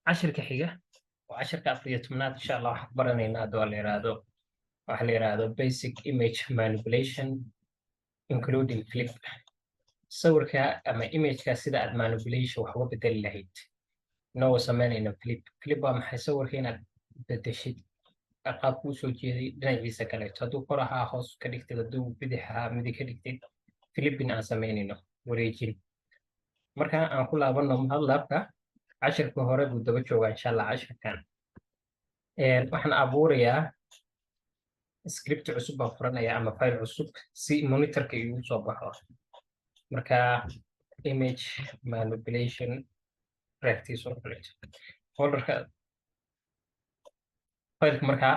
Cashirka xiga waa cashirka 14aad. Insha Allah waxaan ku baranaynaa hadda waa la yiraahdo, waxa la yiraahdo basic image manipulation including flip. Sawirka ama imageka sida aad manipulation wax uga bedeli lahayd inagoo samaynayna flip. Flip waa maxay? Sawirka inaad bedeshid qaab kuu soo jeeday dhinaciisa kaleeto. Hadduu kor ahaa, hoos ka dhigtid; hadduu bidix ahaa, midig ka dhigtid. Flipping aan samaynayno, wareejin. Marka aan ku laabano MATLABka, cashirka hore buu daba joogaa insha Allah. Cashirkan waxaan abuurayaa script cusub baan furanaya ama file cusub si monitorka igu soo baxo. Marka image manipulation practice oo kaleeto folderka fileka. Markaa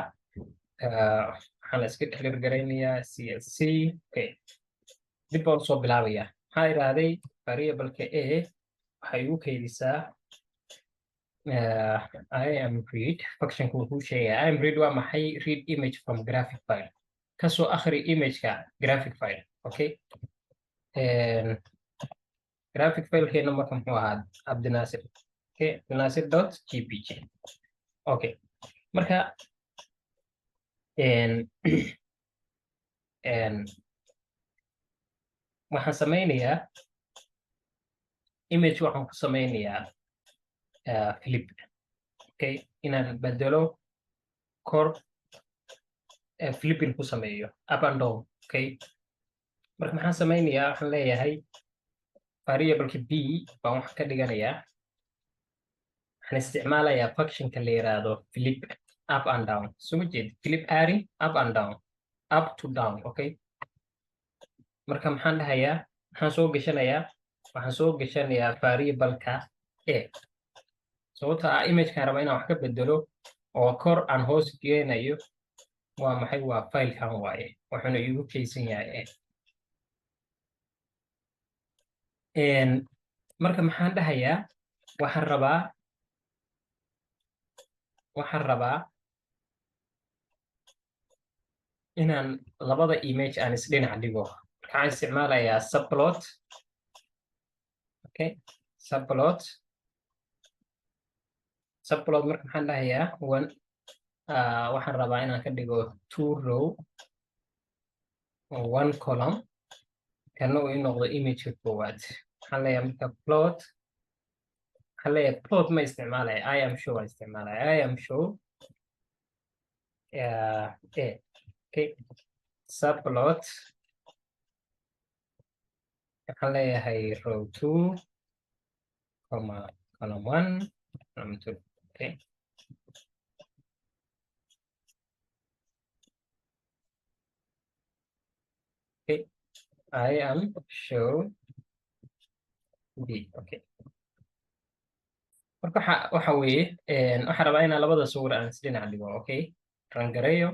waxaan la iska declare garaynayaa clc. Okay, dib baan usoo bilaabayaa. Maxaa idhaahday? Variableka a waxay igu kaydisaa imread functionka. Wuxuu sheegayaa imread waa maxay? Read image from graphic file, kasoo akhri imageka graphic file. Okay, graphic filekeena marka muxuu ahaa? Cabdinaasir. Okay, cabdinaasir.jpg. Okay, marka waxaan sameynayaa image, waxaan ku sameynayaa flip. Okay, inaan bedelo kor, flipping ku sameeyo, up and down. Okay, marka maxaan sameynayaa? Waxaan leeyahay variableka b baan waxaan ka dhiganayaa, waxaan isticmaalayaa functionka la yiraahdo flip up and down. Soo ma jeed? Flip array up and down, up to down. Okay, marka maxaan dhahayaa? Maxaan soo gashanayaa? Waxaan soo gashanayaa variableka a, sababta ah imagekan raba inaan wax ka bedelo oo kor aan hoos geenayo waa maxay? Waa filekan waaye, wuxuuna iigu kaysan yahay a. Marka maxaan dhahayaa? Waxaan rabaa inaan labada image aan isdhinac dhigo. Marka waxaan isticmaalayaa subplot. Okay, subplot, subplot. Marka maxaan dhahayaa? One, waxaan rabaa inaan ka dhigo two row, one column, kana uu ii noqdo imageka koowaad. Waxaan leeyahay marka plot, waxaan leeyahay plot ma isticmaalaya, imshow aan isticmaalaya, imshow a. Okay, subplot, waxaan leeyahay row two comma column one, column two. Okay, okay, imshow b. Okay, marka waxa weeye waxaan rabaa inaan labada sawir aan isdhinac dhigo. Okay, run gareeyo.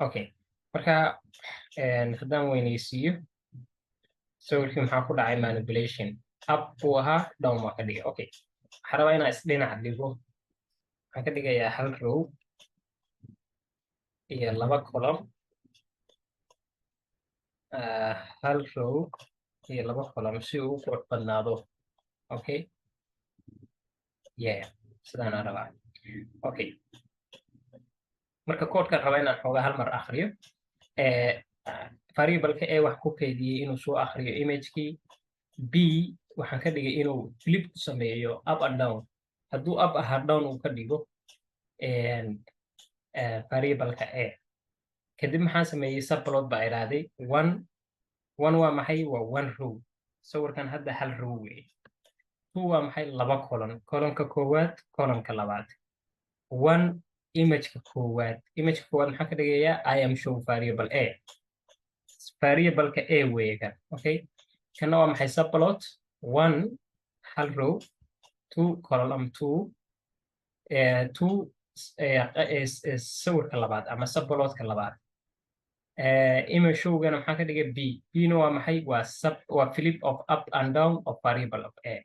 Okay, marka haddaan weynaysiiyo sawirkii, maxaa ku dhacay? Manipulation up buu ahaa, down waa ka dhigay. Okay, waxaan rabaa inaan isdhinac dhigo. Waxaan ka dhigayaa hal row iyo laba column, hal row iyo laba column si uu u qurux badnaado. Okay, yeah, sidaan aan rabaa. Okay, marka koodhkan rabaa inaan xoogaa hal mar akriyo. Variableka a wax ku kaydiyey inuu soo akriyo imagekii. B waxaan ka dhigay inuu flip ku sameeyo up and down, hadduu up ahaa down uu ka dhigo variableka a. Kadib maxaan sameeyey? Subplot baa idhaahday. One, one waa maxay? Waa one row. Sawirkan hadda hal row weeye. Two waa maxay? Laba column, columnka koowaad, columnka labaad. One, imageka koowaad. Imageka koowaad maxaan ka dhigayaa? Imshow variable a, variableka a weeye kan. Okay, kana waa maxay? Subplot one, hal row, two, column two, two, sawirka labaad ama subplotka labaad. Imshowgana maxaa ka dhigay? B. B na waa maxay? Waa sub, waa flip of up and down of variable of a.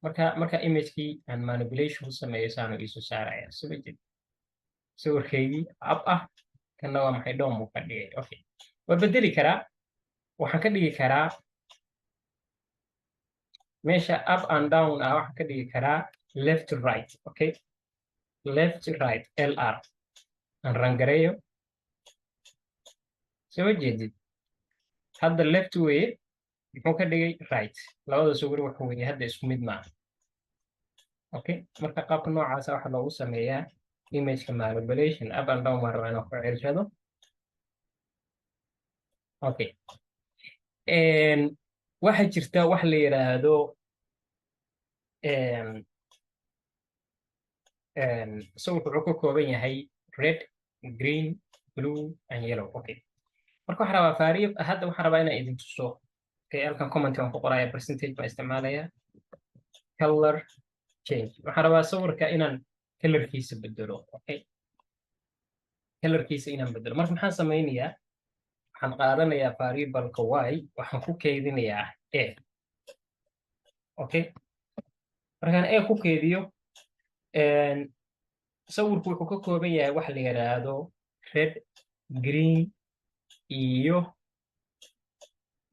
Marka imagekii aan manipulation ku sameeyo, saanu iisoo saaraya. Soo ma jeed? Sawirkaygii up ah, kana waa maxay? Down buu ka dhigay. Okay, waa bedeli karaa. Waxaan ka dhigi karaa meesha up and down ah, waxaan ka dhigi karaa left to right. Okay, left to right, LR. Aan run gareeyo. Soo ma jeedid? Hadda left weye, muxuu ka dhigay? Right. Labada sawir wuxuu weye hadda isku mid maaha. Okay, marka qaabka noocaasa waxaa loogu sameeyaa imageka manipulation. Up and down baan rabaa inaan ku celshado. Okay, waxaa jirta wax la yiraahdo sawirku wuxuu ka kooban yahay red, green, blue and yellow. Okay, marka waxaan rabaa faariyo hadda waxaan rabaa inaan idin tuso. Okay, halkan comment waan ku qoraya, percentage baan isticmaalaya, color change. Waxaan rabaa sawirka inaan colorkiisa bedelo. Okay, colorkiisa inaan bedelo. Marka maxaan sameynayaa? Waxaan qaadanayaa variableka y, waxaan ku keydinayaa a. Okay, markaan a ku keydiyo, sawirku wuxuu ka kooban yahay wax la yiraahdo red, green iyo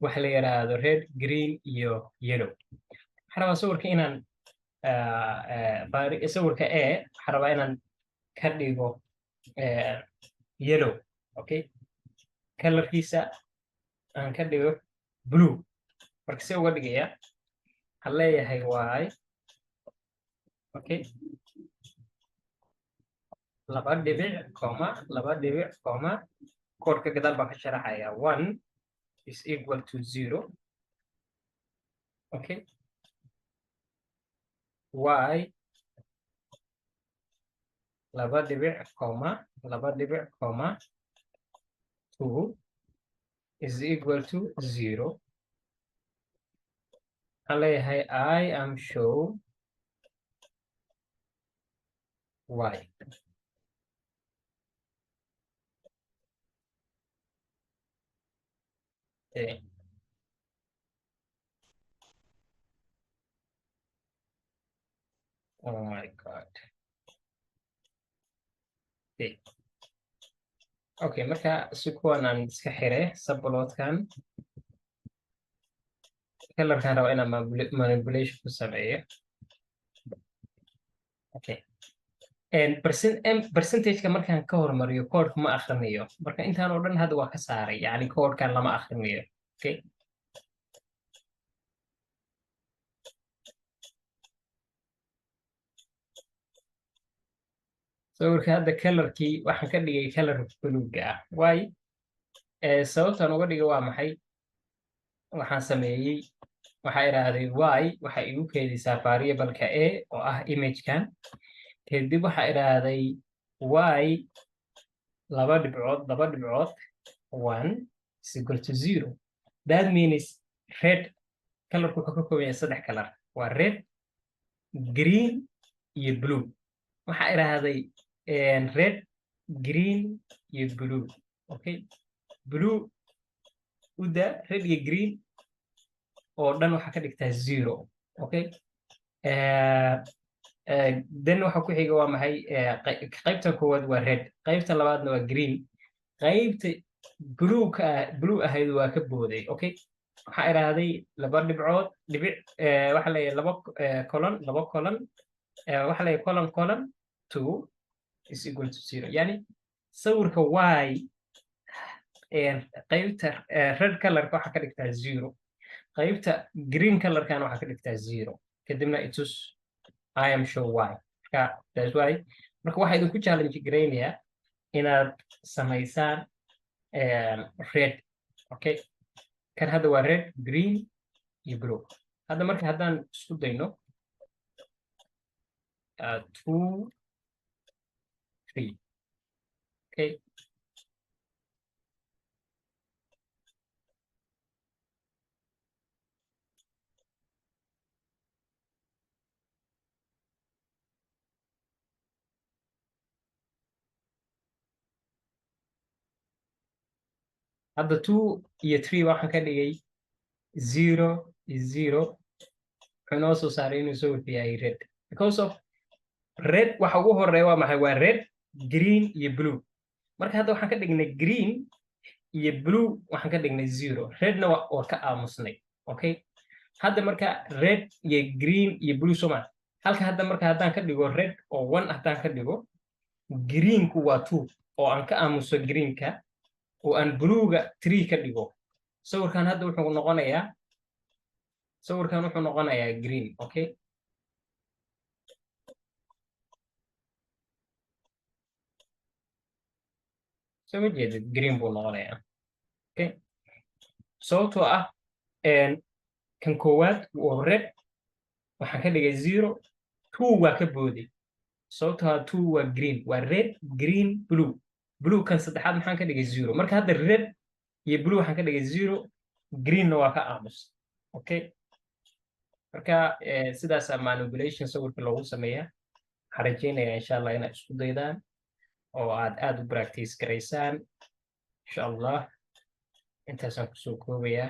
wax la yiraahdo red, green iyo yellow. Waxaan rabaa sawirka inaan sawirka a waxaan rabaa inaan ka dhigo yellow. Okay, colorkiisa aan ka dhigo blue. Marka see uga dhigaya? Waxaan leeyahay y, okay, laba dhibic comma laba dhibic comma, koodhka gadaal baan ka sharaxaya, one is equal to zero. Okay, y laba dhibic comma laba dhibic comma two is equal to zero. Waxaan leeyahay imshow y. Okay. Oh my God. Okay. Okay, marka si kuwan aan iska xire subplotkan, colorkan raba inaan manipulation ku sameeyo. Okay. Percentage-ka markaan ka hormariyo, koodhka ma akhrinayo. Marka intaan oo dhan hadda waa ka saaray, yacni koodhkan lama akhrinayo. Okay. Sawirka hadda colorkii waxaan ka dhigay color buluuga ah. Waay, sababtaan uga dhigay waa maxay? Waxaan sameeyey, waxaa idhaahday y waxay igu keydaysaa variableka a oo ah imagekan. Kadib waxaa idhaahday y laba dhibcood laba dhibcood one is equal to zero. That means red colorku wuxuu ka kooban yahay saddex color, waa red, green iyo blue. Waxaa idhaahday red, green iyo blue. Okay, blue uda, red iyo green oo dhan waxaa ka dhigtaa zero. Okay, then waxa ku xiga waa maxay? Qaybta koowaad waa red, qaybta labaadna waa green, qaybta blue ka blue ahayd waa ka booday. Okay, waxaa idhaahday laba dhibcood dhibic, waxa leeyahay laba colon laba colon, waxa leeyahay colon colon two is equal to zero. Yani sawirka y qaybta red colorka waxaa ka dhigtaa zero, qaybta green colorkana waxaa ka dhigtaa zero. Kadibna itus imshow y. Marka that's why marka waxaa idinku challenge garaynayaa inaad samaysaan red. Okay, kan hadda waa red, green iyo blue. Hadda marka haddaan isku dayno two, three. Okay, hadda two iyo three waxaan ka dhigay zero iyo zero. Wuxuu noo soo saaray inuu sawirka yahay red, because of red waxa ugu horeeya waa maxay? Waa red, green iyo blue. Marka hadda waxaan ka dhignay green. iyo blue waxaan ka dhignay 0, redna waa ka aamusnay. Okay, hadda marka red iyo green iyo blue soma halka. Hadda marka haddaan ka dhigo red oo 1 haddaan ka dhigo, greenku waa 2, oo aan ka aamuso greenka, oo aan bluega 3 ka dhigo, sawirkan hadda wuxuu noqonayaa, sawirkan wuxuu noqonayaa green. Okay, soo ma jeedid? Green buu noqonayaa. Okay, sababtoo ah kan koowaad oo red waxaan ka dhigay 0, 2 waa ka booday, sababtoo ah 2 waa green, waa red, green, blue. Blue kan saddexaad maxaan ka dhigay? 0. Marka hadda red iyo blue waxaan ka dhigay 0, greenna waa ka aamus. Okay, marka sidaasaa manipulation sawirka loogu sameeyaa. Waxaan rajeynayaa, insha Allah, inaad isku daydaan oo aad aad u practice garaysaan, insha Allah. Intaasaan kusoo koobayaa.